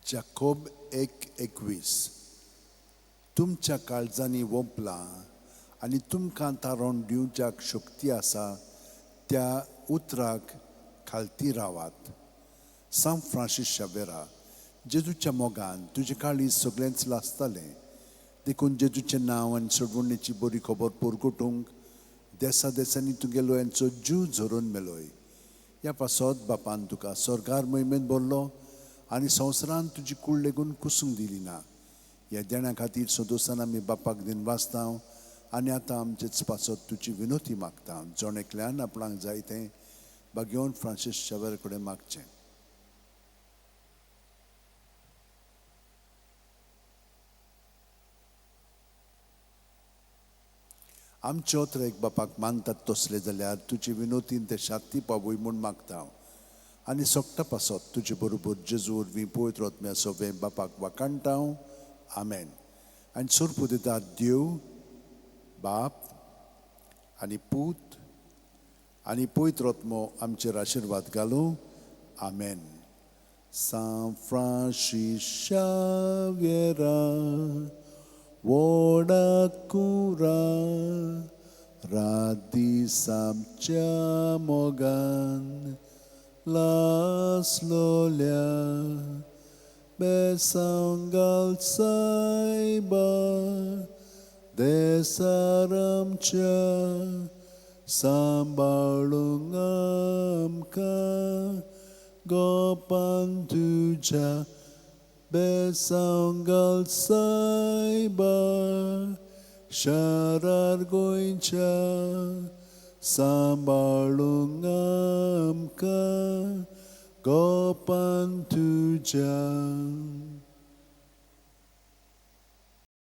जाकोब 1:21. तुमच्या काळजांनी वोंपलां आनी तुमकां तारण दिवच्याक शक्ती आसा त्या उतराक खालती रावात. सांत फ्रांसीस शावेरा, जेजूच्या मोगान तुजें काळीज सगळेंच लासतालें, देखून जेजूचें नांव आनी सोडवणेची बरी खबर पुरगुटूंक देसा देसांनी तुगेलो यांचो जीव झरोवन मेलोय. ह्या पासत बापान तुका स्वर्गार मोहिमेंत भरलो आनी संवसारान तुजी कूड लेगून कुसूंक दिली ना. ह्या देण्या खातीर संतोशान आमी बापाक दिनवासता आनी आतां आमचेच पासत तुजी विनोती मागता. जण एकल्यान आपणाक जाय तें भाग्योवन फ्रांसीस शावेरा कडेन मागचें. आमचे ओत्र एक बापाक मानतात तसले जाल्यार तुजे विनोतीन ते शांती पावय म्हूण मागता आनी सोगटा पासत तुजे बरोबर जेजू वरवीं पवित्र आत्म्या सोबें बापाक वाखाणटा. आमेन. आनी सोरपू दितात देव बाप आनी पूत आनी पवित्र आत्मो आमचेर आशिर्वाद घालूं. आमेन. सांत फ्रांसीस शावेरा व्हडा कुरा रात दीस आमच्या मोगान लासलोल्या बेसांव घाल सायबा देसार आमच्या सांबाळूंक आमकां गोपान तुज्या बेसांव घाल सायबा शारार गोंयच्या सांबाळूंक आमकां गोपान तुज्या.